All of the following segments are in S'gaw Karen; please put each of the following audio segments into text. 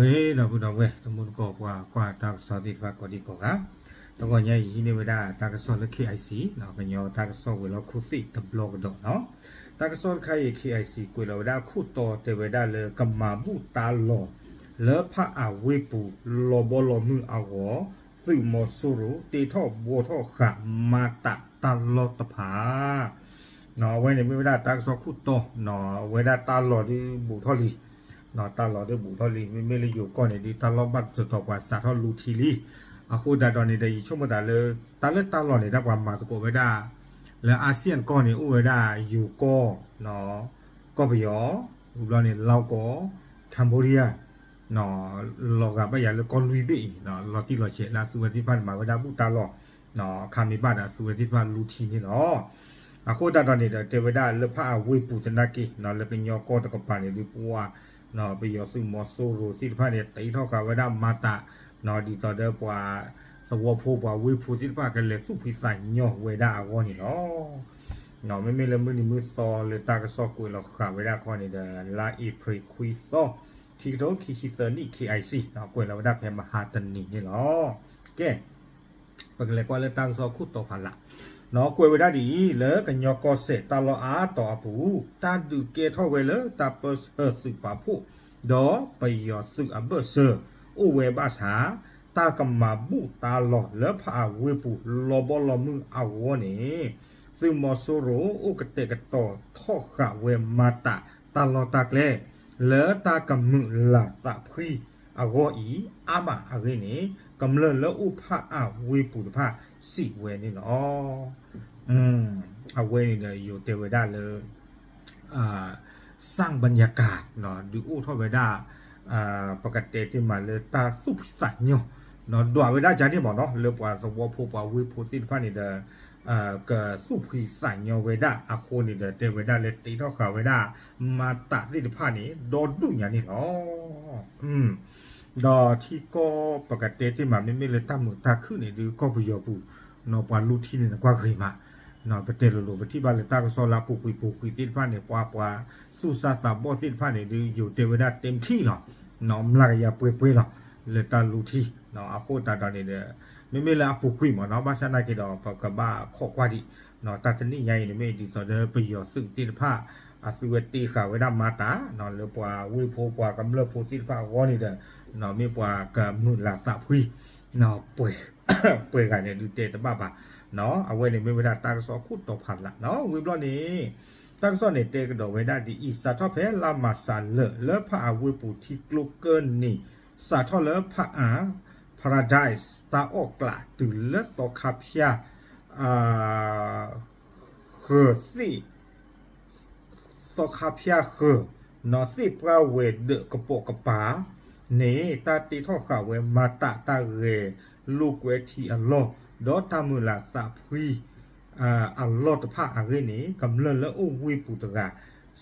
ဒီပုၢ်ဒီဝဲၢ် တံၤသကိးပှၤကွၢ်တၢ်ကစီၣ်သ့ၣ်တဖၣ်ကိးဒံကိးဂၤ, တဂီၤညါအံၤဟံးန့ၢ်ဝဲဒၣ်တၢ်ကစီၣ်လၢ KIC ကညီတၢ်ကစီၣ်ဝဲၤလီၢ်ခိၣ်သ့ၣ်တဘျီကဒီးနီၤ. တၢ်ကစီၣ်တခါအံၤ KIC ကွဲးလီၤဝဲဒၣ်ခိၣ်တီတဲဝဲဒၣ်လၢကမၤဘူၣ်တၢ်လီၢ် လၢဖၣ်အၣ်ဝ့ၢ်ပူၤ လီၤဘီလီၤမုၢ်အဂီၢ် သုးမီၤစိရိၤ တ့ထီၣ်ဘှီထီၣ်ဃာ်မၤတၢ်တၢ်လီၢ်တဖၣ် အဝဲန့ၣ်မ့ၢ်ဝဲဒၣ်တၢ်ကစီၣ်ခိၣ်တီ, အဝဲဒၣ်တၢ်လီၢ်ဒုးဘူးထီၣ်လံ, တၢ်လီၢ်ဒုးဘူးထီၣ်လံ, မ့မ့ၢ်လၢယိၤကီၢ်န့ၣ်ဒုး တၢ်လီၢ်ဘၣ်တတီၤပှၤစးထီၣ်လူထံလံ. အဃိသတးဒီးန့ၣ်ဒီး ယဆိကမိၣ်သးလၢ တၢ်လၢတၢ်လီၢ်န့ၣ် တၢ်ပှၤမၤသကိးဝဲဒၣ် လၢ ASEAN ကီၢ်န့ၣ် အိၣ်ဝဲဒၣ်ယိၤကီၢ်, ကီၢ်ပယီၤ, ဝံၤဘျီန့ၣ် လီၢ်ကီၢ်, Cambodia လီၤဂာ်ဘၣ်ယၤလၢကီၢ်လွံၢ်ဘ့ၣ်အံၤ လီၤတံၢ်လီၤဆဲးလၢအသုဝဲသ့ၣ်တဖၣ်န့ၣ် မၤဝဲဒၣ်ဘူၣ်တၢ်လီၢ်, အခါမ့ၢ်ဘၣ်ဒီးအသုဝဲသ့ၣ်တဖၣ်လူထံန့ၣ်လီၤ. အဃိသတးဒီးန့ၣ်ဒီး တဲဝဲဒၣ်လၢဖၣ်အၣ်ဝ့ၢ်ပူၤသနာ်က့ လၢကညီကီၢ်တကပၤန့ၣ်ဒုး ပှၤ ပယီၤသုးမီၤစိရိၤသ့ၣ်တဖၣ်န့ၣ် တ့ထီၣ်ဃာ်ဝဲဒၣ်မၤတၢ် ဒ်သိးဒီးပှၤသဝီဖိပှၤဝ့ၢ်ဖိသ့ၣ်တဖၣ်ကလဲၤသူၣ်ဖှံသးညီဝဲဒၣ်အဂီၢ်န့ၣ်လီၤ. မ့မ့ၢ်လၢမုၢ်နံၤမုၢ်သီလၢတၢ်ကစီၣ်ကွဲးလီၤဃာ်ဝဲဒၣ်ခီန့ၣ်ဒီး လါအ့ဖြ့ၣ်ခွံသီ, ခံကထိခံဆံသၢနံၣ် KIC ကွဲးလီၤဝဲဒၣ်ဖဲမဟါတနံၤန့ၣ်လီၤ. ကဲ ပကလဲၤကွၢ်လၢတၢ်ကစီၣ်ခိၣ်တီဖးလး, ကွဲးဝဲဒၣ်ဒ်အံၤ လၢကညီကီၢ်စဲၣ်တၢ်လီၢ်အါတီၤအပူၤ တၢ်ဒုးကဲထီၣ်ဝဲလၢတၢ်ပၢဆှၢသုးပာ်ဖှိၣ် ဒီးပယီၤသုးအဘၢၣ်စၢၤ အိၣ်ဝဲဘၣ်ဆၣ် တၢ်ကမၤဘူၣ်တၢ်လီၢ်လၢဖၣ်အၣ်ဝ့ၢ်ပူၤလီၤဘီလီၤမုၢ်အဂီၢ်န့ၣ် သုးမီၤစိရိၤအိၣ်ကတဲာ်ကတီၤထီၣ်ဃာ်ဝဲမၤတၢ်တၢ်လီၢ်တၢ်ကျဲ လၢတၢ်ကမုာ်လၤသးဖှံအဂီၢ်အံၤ အါမးအဂ့ၢ်န့ၣ် ကမျၢၢ်လၢအိၣ်ဖၣ်အၣ်ဝ့ၢ်ပူၤတဖၣ်စံးဝဲန့ၣ်လီၤ. အဝဲန့ၣ်ဒီးယိၤတဲဝဲဒၣ်လၢ စၣ်ဘၣ်ညါကၤ ဒုးအိၣ်ထီၣ်ဝဲဒၣ် ပကတဲတ့ၢ်မးလၢတၢ်သူၣ်ဖှံသးညီ ဒွးဝဲဒၣ်ကန့ၣ်မ့ၢ်နီၤ လၢပှၤသဝီဖိပှၤဝ့ၢ်ဖိသ့ၣ်တဖၣ်န့ၣ်ဒီး ကသူၣ်ဖှံသးညီဝဲဒၣ်အဃိန့ၣ်ဒီး တဲဝဲဒၣ်လၢတ့ထီၣ်ဃာ်ဝဲဒၣ် မၤတၢ်သ့ၣ်တဖၣ်န့ၣ် ဒီဒူၣ်ညါန့ၣ်လီၤ. ဒီးထံကီၢ်ပကတဲတ့ၢ်မး မ့မ့ၢ်လၢတၢ်မုာ်တၢ်ခုၣ်န့ၣ်ဒုး ကီၢ်ပယီၤပူၤ ပှၤလူထံန့ၣ်နကွၢ်ဂ့ၤမး ပတဲလိၤလိၤ ပထံၣ်ဘၣ်လၢတၢ်ကစီၣ်လၢအပူၤကွံာ်ပူၤကွံာ်သ့ၣ်တဖၣ်န့ၣ် ပှၤပှၤသူၣ်စၢ်သးဘီၣ်သ့ၣ်တဖၣ်န့ၣ်ဒုး ယိၤတဲဝဲဒၣ်တ့ထံၣ်လီၤ မျးကယၤပှဲၤပှဲၤလီၤ လၢတၢ်လူထံ အဃိသတးဒီးန့ၣ်ဒီး မ့မ့ၢ်လၢအပူၤကွံာ်မ့ၢ်နီၤ ဘၣ်ဆၣ်နာ်က့ဒီး ပကဘၣ်ခိးကွၢ်ဒံး တၢ်တနံၣ်ညါအံၤန့ၣ် မ့ၢ်ဒ်သိးဒီးပယီၤသုးသ့ၣ်တဖၣ် အသုဝဲတ့ဃာ်ဝဲဒၣ်မၤတၢ် လၢပှၤဝ့ၢ်ဖိပှၤကမျၢၢ်ဖိသ့ၣ်တဖၣ်အဂီၢ်န့ၣ်ဒီး မ့ၢ်ပှၤကမုာ်လၤသးဖှံ ပှဲၤဂၤန့ၣ်ဒုးတဲတဘၣ်ဘၣ် အဝဲန့ၣ်မ့ၢ်ဝဲဒၣ်တၢ်ကစီၣ်ခိၣ်တီဖးလးနီၤ ဝံၤဘျီန့ၣ် တၢ်ကစီၣ်န့ၣ်တဲကဒီးဝဲဒၣ်ဒ်အံၤ စးထီၣ်ဖဲလါမးစးလၢာ် လၢဖၣ်အၣ်ဝ့ၢ်ပူၤထံကျိကၢၢ်နံၤ စးထီၣ်လၢဖၣ်အၣ် Paradise တၢ်အီၣ်ကျးတုၤလၢသီခါဖၠါ ဃၢၤသ့ၣ် သီခါဖၠါဃၢၤ နီၢ်သ့ၣ်ပှၢ်ဝဲၤဒၢးကပိာ်ကပၤန့ၣ် တၢ်တ့ထီၣ်ဃာ်ဝဲမၤတၢ်တၢ်ဂဲၤလိာ်ကွဲထံအလီၢ် ဒီးတၢ်မုာ်လၤသးဖှံ အလီၢ်တဖၣ်အဂ့ၢ်န့ၣ် ကမျၢၢ်လၢအိၣ်ဝ့ၢ်ပူၤတဂၤ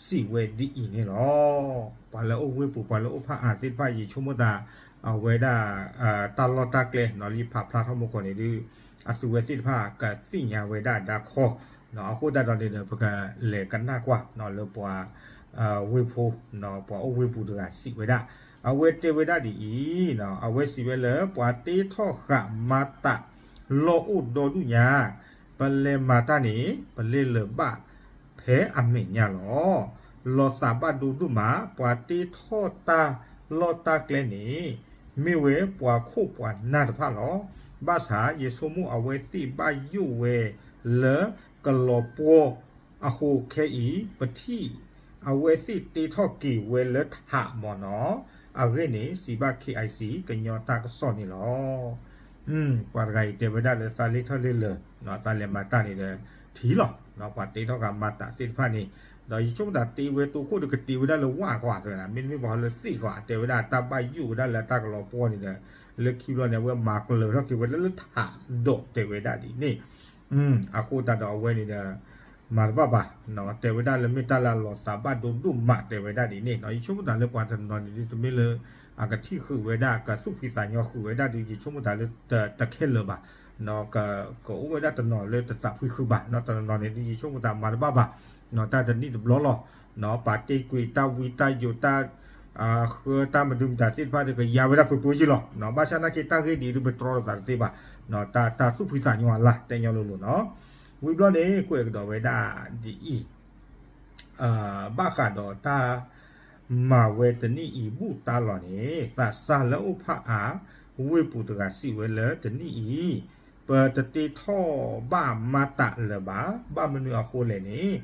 စံးဝဲဒ်အံၤန့ၣ်လီၤ. ပှၤလၢအိၣ်ဝ့ၢ်ပူၤ ပှၤလၢအိၣ်ဖၣ်အၣ်သ့ၣ်တဖၣ် ယဆိကမိၣ်သး အဝဲဒၣ် တၢ်လီၢ်တၢ်ကျဲ လၢဖးဖျါထီၣ်မူကီၢ်န့ၣ်ဒုး အသုဝဲသ့ၣ်တဖၣ်ကသ့ၣ်ညါဝဲဒၣ်ဒါခီ အဃိသတးဒီးန့ၣ်ဒီး ပကလဲၤကနၣ်ကွၢ် လၢပှၤ ဝ့ၢ်ဖိ ပှၤအိၣ်ဝ့ၢ်ပူၤတဂၤစံးဝဲဒၣ် အဝဲတဲဝဲဒၣ်ဒ်အံၤ အဝဲစံးဝဲလၢ ပှၤတ့ထီၣ်ဃာ်မၤတၢ်လီၢ်အိၣ်ဒီဒူၣ်ညါ ပလဲၤမၤတၢ်န့ၣ် ပလဲၤလၢၤဘၣ်ဖဲအမဲာ်ညါလီၤ. လီၤသးဘၣ်ဒိဒိၣ်မး ပှၤတ့ထီၣ်တၢ်လီၢ်တၢ်ကျဲန့ၣ် မ့ၢ်ဝဲပှၤခိၣ်ပှၤနၢ်တဖၣ်လီၤ. ဘၣ်ဆၣ် ယဆိကမိၣ်အဝဲသ့ၣ်ဘၣ်ယိၣ်ဝဲလၢကလီၤပှီၢ်အဃိခဲအံၤ ပထံၣ်အဝဲသ့ၣ်တ့ထီၣ်က့ၤဝဲလၢထးမ့ၢ်နီၤ အဂ့ၢ်န့ၣ် စံးဘၣ် KIC ကညီတၢ်ကစီၣ်န့ၣ်လီၤ. ပှၤတဂၤအံၤတဲဝဲဒၣ်လၢသးလ့ထီၣ်လ့လၢာ် တၢ်လဲၤမၤတၢ်န့ၣ်ဒီး ထံလီၤ. ပှၤတ့ထီၣ်ဃာ်မၤတၢ်သ့ၣ်တဖၣ်န့ၣ် ဒီးယဆိကမိၣ်တၢ်တ့ဝဲတိခိၣ်ဒီးကတ့ဝဲဒၣ်လၢဝၣ်ကွၢ်သနာ် မ့တမ့ၢ်ပှၤလၢသ့ၣ်ကွၢ် တဲဝဲဒၣ်တၢ်ဘၣ်ယိၣ်ဝဲဒၣ်လၢတၢ်ကလီၤပှီၢ်န့ၣ်ဒီး လၢခံဘျီန့ၣ် အဝဲမၤကျၢၤထီၣ်က့ၤဝဲဒၣ်လၢထးဒီးတဲဝဲဒၣ်ဒ်န့ၣ် အဃိသတးဒီးအဝဲန့ၣ်ဒီး မၤတဘၣ်ဘၣ် တဲဝဲဒၣ်လၢမ့ၢ်တၢ်လၢအလီၤသးဘၣ်ဒိဒိၣ်မးတဲဝဲဒၣ်ဒ်န့ၣ် ယဆိကမိၣ်တၢ်လၢပှၤတနီၤန့ၣ်ဒုး တမ့ၢ်လၢ အကထံၣ်ဃုာ်ဝဲဒၣ် ကသူၣ်ဖှံသးညီဃုာ်ဝဲဒၣ်ဒုး ယဆိကမိၣ်တၢ်လၢတခဲလၢာ်ဘၣ် ကအိၣ်ဝဲဒၣ်တနီၤလၢတသးဖှံဃုာ်ဘၣ် တနီၤနီၤန့ၣ်ဒုး ယဆိကမိၣ်တၢ်မၤတဘၣ်ဘၣ် တၢ်တနံၣ်တဘျီလီၤ ပာ်တ့ၢ်ကွံာ်တၢ်ဝံတၢ်ယိာ်တၢ် ဃၢတၢ်မဒုမတၤသ့ၣ်တဖၣ်ဒီးကယါဝဲဒၣ်ဖုးဖုးက့လီၤ. ဘၣ်ဆၣ်နာ်က့တၢ်ဂ့ၢ်ဒ်အံၤဒုးပတြီလိာ်သးတသ့ဘၣ်, တၢ်သူၣ်ဖှံသးညီအလၢ်တဲညီလိၤလိၤနီၤ. ဝံၤဘျီန့ၣ် ကွဲးကဒီးဝဲဒၣ်ဒ်အံၤ ဘၣ်ဃးဒီးတၢ်မၤဝဲတနံၣ်အံၤဘူၣ်တၢ်လီၢ်န့ၣ် သးစၢ်လၢအိၣ်ဖးအါ ဝ့ၢ်ပူၤတဂၤစံးဝဲလၢတနံၣ်အံၤ ပတတ့ထီၣ်ဘၣ်မၤတးလၢၤဘၣ်. ဘၣ်မနုၤအဃိလဲၣ်န့ၣ်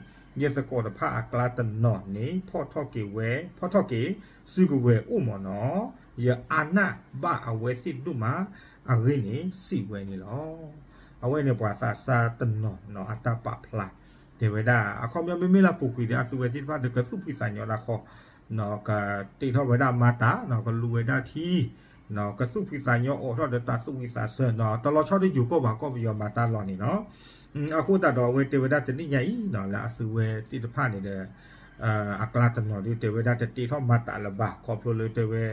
ယသကိးတဖၣ်အကျါတနီၤန့ၣ် ဖီၣ်ထီၣ်က့ၤဝဲ ဖီၣ်ထီၣ်က့ၤ စုကဝဲၤအိၣ်မးနီၤ. ယအါနၢ်ဘၣ်အဝဲသ့ၣ်ဒိၣ်မးအဂ့ၢ်န့ၣ် စံးဝဲန့ၣ်လီၤ. အဝဲန့ၣ်ပှၤသးစၢ်တနီၤနီၤ အတၢ်ပာ်ဖျါ တဲဝဲဒၣ် အခီပညီမ့မ့ၢ်လၢအပူၤကွံာ်ဒီးအသုဝဲသ့ၣ်တဖၣ်ဒီး ကသူၣ်ဖှံသးညီတၢ်ခီ ကတ့ထီၣ်ဝဲဒၣ်မၤတး ကလူဝဲဒၣ်ထံ ကသူၣ်ဖှံသးညီအိးထီၣ်ဒီးတၢ်သူၣ်ဝံၣ်သးဆၢနီၤ တလီၤဆီဒီးယိၤကီၢ်ဘၣ် ကီၢ်ပယီၤမၤတၢ်လီၢ်န့ၣ်နီၤ. အဃိသတးဒီးအဝဲတဲဝဲဒၣ်တနံၣ်ညါအံၤနီၤ လၢအသုဝဲသ့ၣ်တဖၣ်န့ၣ်ဒီး အကျါတနီၤဒုးတဲဝဲဒၣ်တတ့ထီၣ်မၤတးလၢၤဘၣ် ခီဖျိလၢတဲဝဲ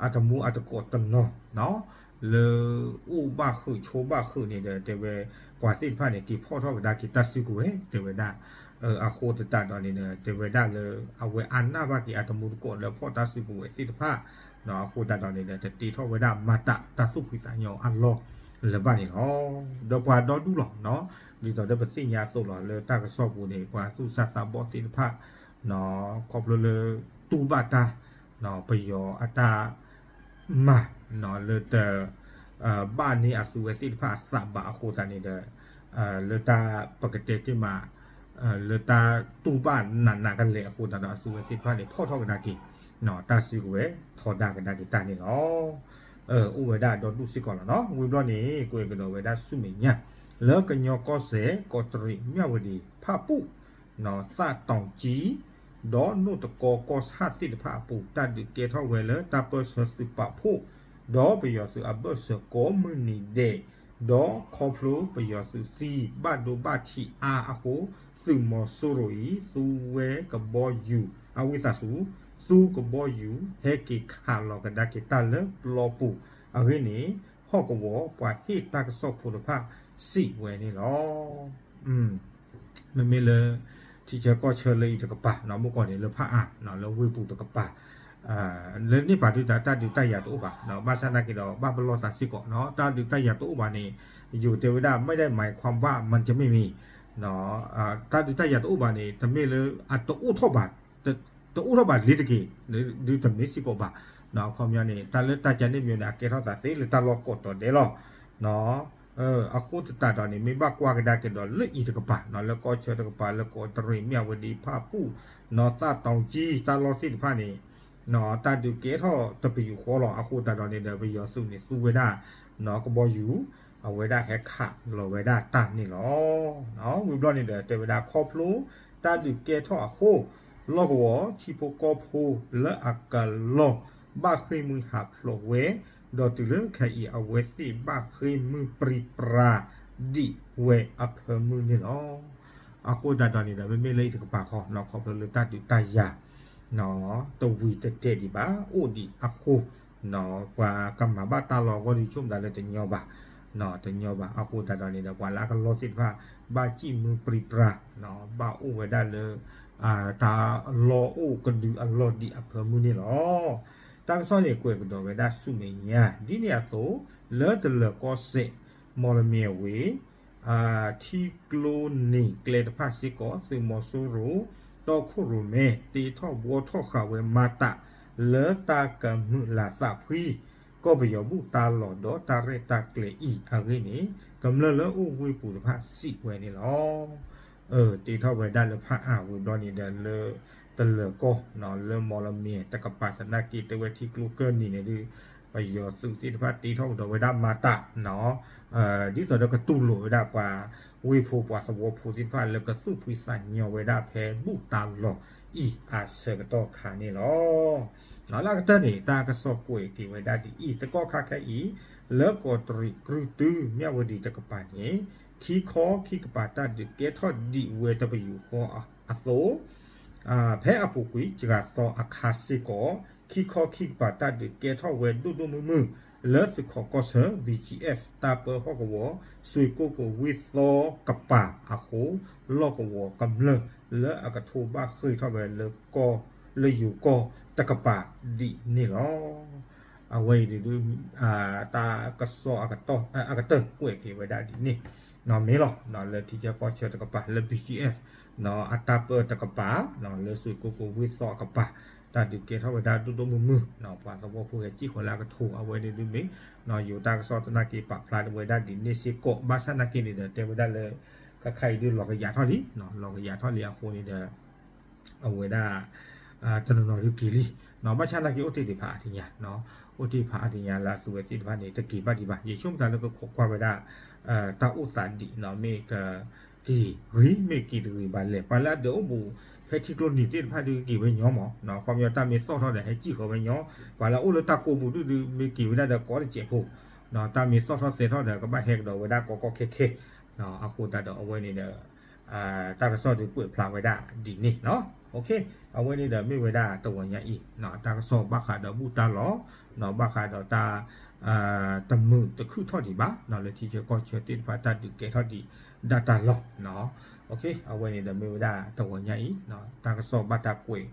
အတမူအတကိးတနီၤ လၢအိၣ်ဘၣ်ဃုာ်ဆိးဘၣ်ဃုာ်န့ၣ်ဒီး တဲဝဲ ပှၤသ့ၣ်တဖၣ်န့ၣ် က့ၤဖီၣ်ထီၣ်ကဒါက့ၤတၢ်စုကဝဲၤ တဲဝဲဒၣ် အဃိသတးဒီးန့ၣ်ဒီး တဲဝဲဒၣ်လၢ အဝဲအါနၢ်ဘၣ်က့ၤအတမူတကိးလၢဖီၣ်တၢ်စုကဝဲၤသ့ၣ်တဖၣ် အဃိသတးဒီးန့ၣ်ဒီး တတ့ထီၣ်ဝဲဒၣ်မၤတးတၢ်သူၣ်ဖှံသးညီအလီၢ်လၢၤဘၣ်န့ၣ်လီၤ. ဒီးပှၤဒီဒူၣ်လီၤ ဒ်သိးဒီးပသ့ၣ်ညါအသိးလီၤ လၢတၢ်ကစီၣ်ပူၤန့ၣ် ပှၤသူၣ်စၢ်သးဘီၣ်သ့ၣ်တဖၣ် ခီဖျိလၢ တူၢ်ဘၣ်တၢ် ပယီၤအတၢ် မၤ လၢတ ဘၣ်န့ၢ်အသုဝဲသ့ၣ်တဖၣ်အသးဘၣ်အဃိသတးန့ၣ်ဒီး လၢတၢ်ပကတဲတ့ၢ်မး လၢတၢ်တူၢ်ဘၣ်နးနးကလဲာ်အဃိသတးဒီး အသုဝဲသ့ၣ်တဖၣ်န့ၣ် ဖီၣ်ထီၣ်ကဒါက့ၤ တၢ်စုကဝဲၤထီဒါကဒါက့ၤတၢ်န့ၣ်လီၤ. အိၣ်ဝဲဒၣ်ဒီဒူၣ်စ့ၢ်ကီးလီၤနီၤ. ဝံၤဘျီန့ၣ် ကွဲးကဒီးဝဲဒၣ်ဆူမဲာ်ညါ လၢကညီကီၢ်စဲၣ် ကီးတရံး မၠၣ်ဝတံၤ ဖၣ်ပူၣ် သၣ်တီၤကၠံ ဒီးနိၣ်တကီကီၢ်ဆၣ်သ့ၣ်တဖၣ်အပူၤ တၢ်ဒုးကဲထီၣ်ဝဲလၢတၢ်ပၢၢ်ဆၢသုးပာ်ဖှိၣ် ဒီးပယီၤသုးအဘၢၣ်စၢၤကိးမုၢ်နံၤဒဲး ဒီးခီဖျိပယီၤသုးသံဘၣ်ဒိဘၣ်ထံးအါအဃိ သုးမီၤစိရိၤအံၤ သူဝဲကဘီယူၤ အဝံသးစူၤ သူကဘီယူၤ ဟဲက့ၤခးလီၤကဒါက့ၤတၢ်လၢပျီပူၤအဂ့ၢ်န့ၣ် ဟီၣ်ကဝီၤပှၤဟ့ၣ်တၢ်ကစီၣ်ဖိတဖၣ်စံးဝဲန့ၣ်လီၤ. မ့မ့ၢ်လၢ ထံဆၢကီၢ်ဆၢလၢအံၤတကပၤ မ့ၢ်ကီၢ်န့ၣ်လၢဖးအါ လၢဝ့ၢ်ပူၤတကပၤ လၢန့ၣ်ပာ်ဒုးတၢ် တၢ်ဒုးတၢ်ယၤတအိၣ်ဘၣ် ဘၣ်ဆၣ်သနာ်က့ဒီး ဘၣ်ပလီၢ်သးစ့ၢ်ကီး တၢ်ဒုးတၢ်ယၤတအိၣ်ဘၣ်န့ၣ် ယိၤတဲဝဲဒၣ် ไม่ได้หมายความว่ามันจะไม่มี တၢ်ဒုးတၢ်ယၤတအိၣ်ဘၣ်န့ၣ် တမ့ၢ်လၢအတအိၣ်ထီၣ်ဘၣ် တအိၣ်ထီၣ်ဘၣ်လ့ၤတက့ၢ် ဒုးတမ့ၢ်စ့ၢ်ကီးဘၣ် အခီပညီန့ၣ် တၢ်လၢတၢ်ကန့ၣ်မ့ၢ်န့ၣ် အကဲထီၣ်သးသ့လၢတၢ်လီၢ်ကိးတီၤဒဲးလီၤ. အဃိသတးဒီးန့ၣ် မ့ၢ်ဘၣ်ကွၢ်ကဒါက့ၤဒီးလၢအံၤတကပၤ လၢကီၢ်ဆၢတကပၤ လၢကီးတရံး မၠၣ်ဝတံၤ ဖၣ်ပူၣ် သၣ်တီၤကၠံ တၢ်လီၢ်သ့ၣ်တဖၣ်န့ၣ် တၢ်ဒုးကဲထီၣ်တပယူာ်ဃီလီၤ. အဃိသတးဒီးန့ၣ်ဒီး ပယီၤသုးန့ၣ်သူဝဲဒၣ် ကဘီယူၤ အဝဲဒၣ်ဟဲခးလီၤဝဲဒၣ်တၢ်န့ၣ်လီၤ. ဝံၤဘျီန့ၣ်ဒီး တဲဝဲဒၣ်ခီဖျိ တၢ်ဒုးကဲထီၣ်အဃိ လီၢ်ကဝီၤထံဖိကီၢ်ဖိလၢအကလီၢ် ဘၣ်ဃ့ၢ်မှံဟးဖျိးဝဲ ဒီးတုၤလၢခဲအံၤ အဝဲသ့ၣ်ဘၣ်ဃ့ၢ်မှံပြံပြါ ဒံးဝဲအဖၢမုၢ်န့ၣ်လီၤ. အဃိသတးဒီးန့ၣ်ဒီး မ့မ့ၢ်လၢအံၤတကပၤဃီ ခီဖျိလၢတၢ်ဒုးတၢ်ယၤ တဝံၤတတဲာ်ဒံးဘၣ် အိၣ်ဒံးအဃိ ပှၤကမၤဘၣ်တၢ်လီၢ်အဂီၢ်ဒ်ဆိကမိၣ်သးလၢတညီဘၣ် တညီဘၣ်. အဃိသတးဒီးန့ၣ်ဒီး ပှၤလၢအကလီၢ်သ့ၣ်တဖၣ် ဘၣ်ဃ့ၢ်မှံပြံပြါ ဘၣ်အိၣ်ဝဲဒၣ်လၢ တၢ်လီၢ်အိၣ်ကဒုအလီၢ်ဒံးအဖၢမုၢ်န့ၣ်လီၤ. တၢ်ကစီၣ်န့ၣ်ကွဲးကဒီးဝဲဒၣ်ဆူမဲာ်ညါ ဒ်န့ၣ်အသိး လၢတလၢၤကီၢ်စဲၣ် မီၣ်လမၠဲၣ်ဝ့ၢ် ထံကျိနံၤကျဲတဖၣ်စ့ၢ်ကီး သုးမီၤစိရိၤ တီခိၣ်ရိၣ်မဲ တ့ထီၣ်ဘှီထီၣ်ဃာ်ဝဲမၤတး လၢတၢ်ကမုာ်လၤသးဖှံ ကီၢ်ပယီၤဘူၣ်တၢ်လီၢ်ဒီးတၢ်ရဲၣ်တၢ်ကျဲၤအံၤအဂ့ၢ်န့ၣ် ကမျၢၢ်လၢအိၣ်ဝ့ၢ်ပူၤတဖၣ်စံးဝဲန့ၣ်လီၤ. တ့ထီၣ်ဝဲဒၣ်လၢဖးအါဝံၤဘျီန့ၣ်ဒီးလၢ တလၢၤကီၢ် လၢမီၣ်လမၠဲၣ်တကပၤသနာ်က့ တဲဝဲထံကျိကၢၢ်နံၤန့ၣ်ဒုး ပယီၤသုးသ့ၣ်တဖၣ်တ့ထီၣ်ကဒီးဝဲဒၣ်မၤတး ဒ်သိးဒီးကတူၢ်လိာ်ဝဲဒၣ်ပှၤဝ့ၢ်ဖိပှၤသဝီဖိသ့ၣ်တဖၣ်လၢကသူၣ်ဖှံသးညီဝဲဒၣ်ဖဲဘူၣ်တၢ်လီၢ်အံၤအဆၢကတီၢ်ခါန့ၣ်လီၤ. လၢအကတၢၢ်န့ၣ် တၢ်ကစီၣ်ကွဲးက့ၤဝဲဒၣ်ဒ်အံၤ တကီၢ်ခါခဲအံၤ လၢကီးတရံး ကြုၢ်တု မၠၣ်ဝတံၤတကပၤန့ၣ် ခံခီခံကပၤတၢ်ဒုးကဲထီၣ်ဒံးဝဲတပယူာ်ဃီအသိး ဖဲအပူၤကွံာ် တဂၤသီအခါစ့ၢ်ကီး ခံခီခံကပၤတၢ်ဒုးကဲထီၣ်ဝဲဒိၣ်ဒိၣ်မုၢ်မုၢ် လၢသုးခိးကီၢ်ဆၢ ဘံၣ်ကၠံၣ်အဲၣ် တၢ်ပၢဟီၣ်ကဝီၤ စွ့ၢ်ကိၣ်ကဝ့ၢ်သီကပၤအဃိ လီၢ်ကဝီၤကမျၢၢ်လၢအကထိဘၣ်ဃ့ၢ်ထီၣ်ဝဲလၢကီၢ် လၢယိၤကီၢ်တကပၤဒ်န့ၣ်လီၤ. အဝဲအံၤဒုး တၢ်ကစီၣ်အကတၢၢ်ကွဲးက့ၤဝဲဒၣ်ဒ်န့ၣ် မ့ၢ်လီၤ. လၢထံဆၢကီၢ်ဆၢတကပၤ လၢ BGF အတၢ်ပၢတကပၤ လၢစွ့ၣ်ကိကိၣ်ဝ့ၢ်သီၣ်အကပၤ တၢ်ဒုးကဲထီၣ်ဝဲဒၣ်ဒိၣ်ဒိၣ်မုၢ်မုၢ် ပှၤသဝီဖိဟဲစံၣ်ဃီၤလၢအကထိအဝဲန့ၣ်ဒုးမ့ၢ် ယိၤတၢ်ကစီၣ်သနာ်က့ ပာ်ဖျါဝဲဒၣ်ဒ်န့ၣ်စ့ၢ်ကီး ဘၣ်ဆၣ်သနာ်က့န့ၣ်ဒီး တဲဝဲဒၣ်လၢ ခဲခါအံၤဒုးလီၤကယၤထီၣ်လံ လီၤကယၤထီၣ်လံအဃိန့ၣ်ဒီး အဝဲဒၣ် တနီၤနီၤဒုးက့ၤလံ ဘၣ်ဆၣ်သနာ်က့အိၣ်တ့ၢ်ဒံးဖးအါတညါ အိၣ်တ့ၢ်ဖးအါတညါလၢအသုဝဲသ့ၣ်တဖၣ်န့ၣ် တက့ၤဘၣ်ဒံးဘၣ် ယဆိကမိၣ်သးလၢကခိးကွၢ်ဝဲဒၣ် တၢ်အိၣ်သးဒံး မ့ၢ်ကက့ၤဂ့ၤ မ့ၢ်က့ၤတဂ့ၤဘၣ်လဲၣ် ပှၤလၢအဒုးအိၣ်ဘူး ဖဲထံကျိနံၤသ့ၣ်တဖၣ်ဒုးက့ၤဝဲညီမး ခီပညီတၢ်မ့ၢ်သီၣ်ထီၣ်ဒီးဟဲစံၣ်ဃီၤဝဲညီ ပှၤလၢအအိၣ်လၢတၢ်ကိးပူၤဒုးဒုး မ့ၢ်က့ၤဝဲဒၣ်ဒီးကိးတစဲးဖိ တၢ်မ့ၢ်သီၣ်ထီၣ်သဲထီၣ်ဒီး ကဘၣ်ဟဲကဒီးဝဲဒၣ်ကီကီခဲခဲ အဃိသတးဒီးအဝဲန့ၣ်ဒီး တၢ်ကစီၣ်ဒုးကွဲးဖျါဝဲဒၣ်ဒ်န့ၣ်လီၤ. အဝဲန့ၣ်ဒီးမ့ၢ်ဝဲဒၣ်တဂီၤညါအံၤ တၢ်ကစီၣ်ဘၣ်ဃးဒီးဘူၣ်တၢ်လီၢ် ဘၣ်ဃးဒီးတၢ် တမုာ်တခုၣ်ထီၣ်ဒံးဘၣ် လၢထံဆၢကီၢ်ဆၢသ့ၣ်တဖၣ်တၢ်ဒုးကဲထီၣ်ဒံးဒၣ်တၢ်လီၢ် အဝဲန့ၣ်ဒီးမ့ၢ်ဝဲဒၣ်တဂီၤညါအံၤ တၢ်ကစီၣ်ဘၣ်တၢ်ကွဲး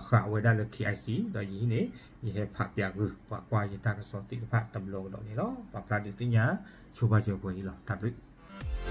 ဃာ်ဝဲဒၣ်လၢ KIC ဒီးယဟံးန့ၣ် ယဟဲဖးပၠးဂုာ် ပှၤကွၢ်ယတၢ်ကစီၣ်သ့ၣ်တဖၣ်တဘျီကဒီးန့ၣ်လီၤ. ပာ်ဖျါဒုးသ့ၣ်ညါ ဆိပာ်စၢၤပှဲၤအံၤလီၤ. တၢ်ဘျုး